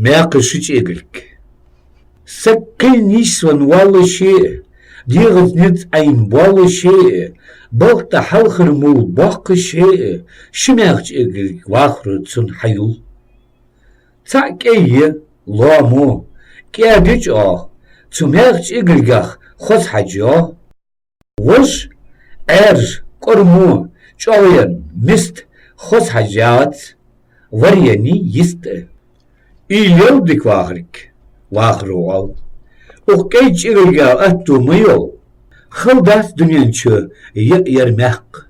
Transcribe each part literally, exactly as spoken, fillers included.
Маькха ши чӀегарг. Саг кхийна нийсвенна воаллаше а, дегӀаца низ Ӏайна боаллаше а, балха тӀа хьалхара мул боаккхаше а, ши маькха чӀегарг вахаро цунна хьаюл. ЦаӀ кӀай я, лоам, кӀаьда чӀоагӀа, цу маькха чӀегаргах хоза хьаж йоагӀа. Вож, Ӏаьржа, кӀормо, чӀоагӀъенна, миста, хоза хьаж яц, вар еннай йист а. Уйла йоал дика вахарга, вахаро оал. Укх кӀай чӀегарга атто ма йоал. Хала дац дунен чу я ер маькх,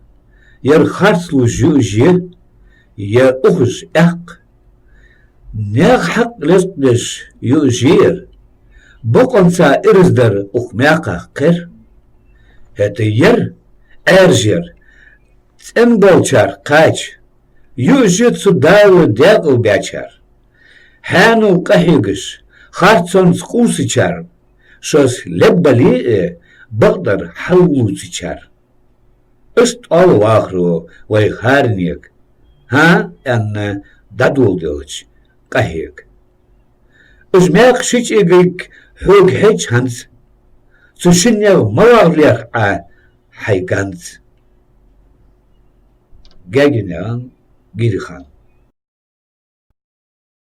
ер харц лувш юаш я, я ухаш аькх. Наьха хьакъ лечкъадеш юаш я ер, бокъонца ираз дар укх маькхах кхер. ХӀаьта ер, Ӏаьржа ер, цӀенболчар кхача, юаш я цу Дала даькъала баьчар. Хьаьнал къахьегаш, харцонца къувсачар, шоаш леббале а, бакъдар хьаллувцачар. Иштта оал вахаро вай хӀаранега, хӀа аьнна дӀадоладелча къахьега. Уж маькха ши чӀегарг хьога хьеж хӀанз, цу шиннех малагӀа лерх Ӏа хьай ганз. Гаьгенаькъан Гирихан.